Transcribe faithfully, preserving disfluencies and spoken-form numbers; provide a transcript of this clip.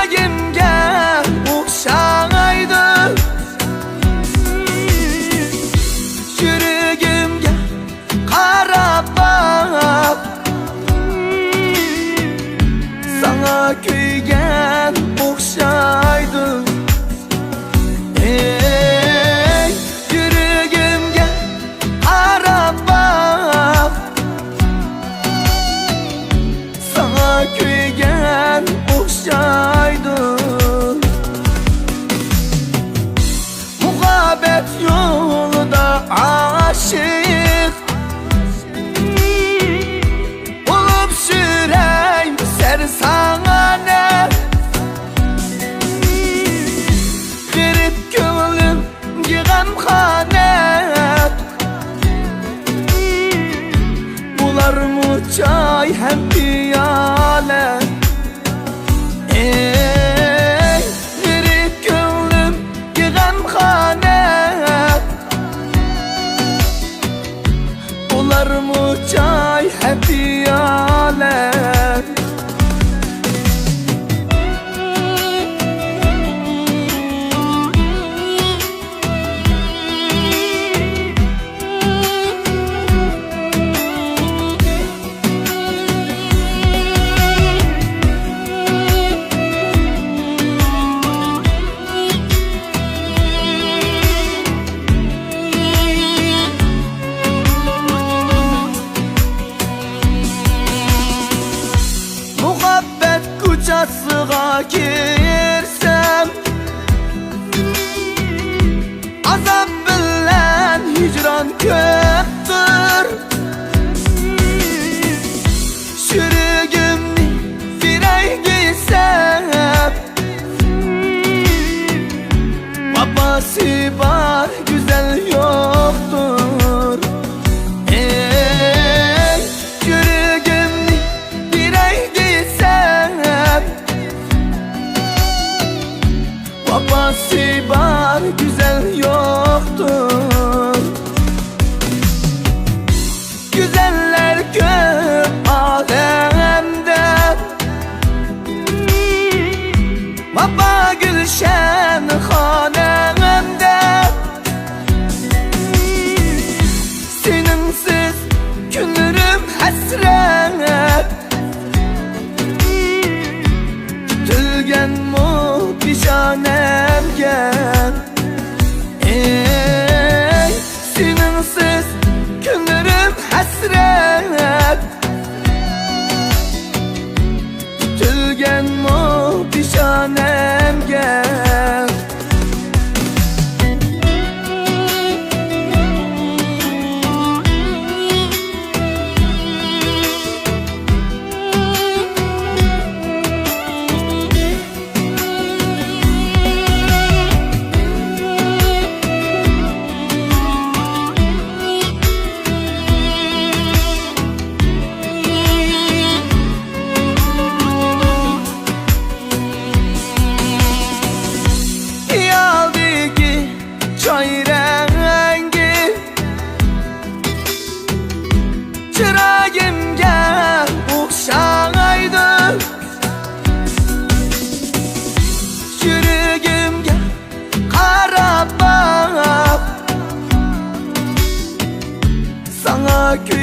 يۈرىكىمگە ئوخشايدۇ. يۈرىكىمگە قاراپ باق، ساڭا كۆيگەن ئوخشايدۇ. ئەي، يۈرىكىمگە قاراپ باق، ساڭا كۆيگەن ئوخشايدۇ. مۇھەببەت يولىدا ئاشىق بولۇپ سۈرەي سەرساڭانە. غېرىب كۆڭلۈمگە غەمخانە، بۇلارمۇ چاي ھەم پىيالە. ئەي، غېرىب كۆڭلۈمگە غەمخانە، بۇلارمۇ چاي ھەم پىيالە. مۇھەببەت كوچاسىغا كىرسەم، ئازاب بىلەن ھىجران كۆپتۇر. يۈرىكىمنى بېرەي دېسەم، ۋاپاسى بار گۈزەل يوقتۇر. ئەي، يۈرىكىمنى بېرەي دېسەم، ۋاپاسى بار گۈزەل يوقتۇر. گۈزەللەر كۆپ ئالەمدە، ۋاپا گۈلشەن خانەمدە. سېنىڭسىز كۈنلىرىم ھەسرەت، پۈتۈلگەنمۇ پېشانەمگە. ئەي، سېنىڭسىز كۈنلىرىم ھەسرەت، پۈتۈلگەنمۇ پېشانەمگە. خىيالدىكى چاي رەڭگى چىرايىمغا ئوخشايدۇ. يۈرىكىمگە قاراپ باق، ساڭا كۆي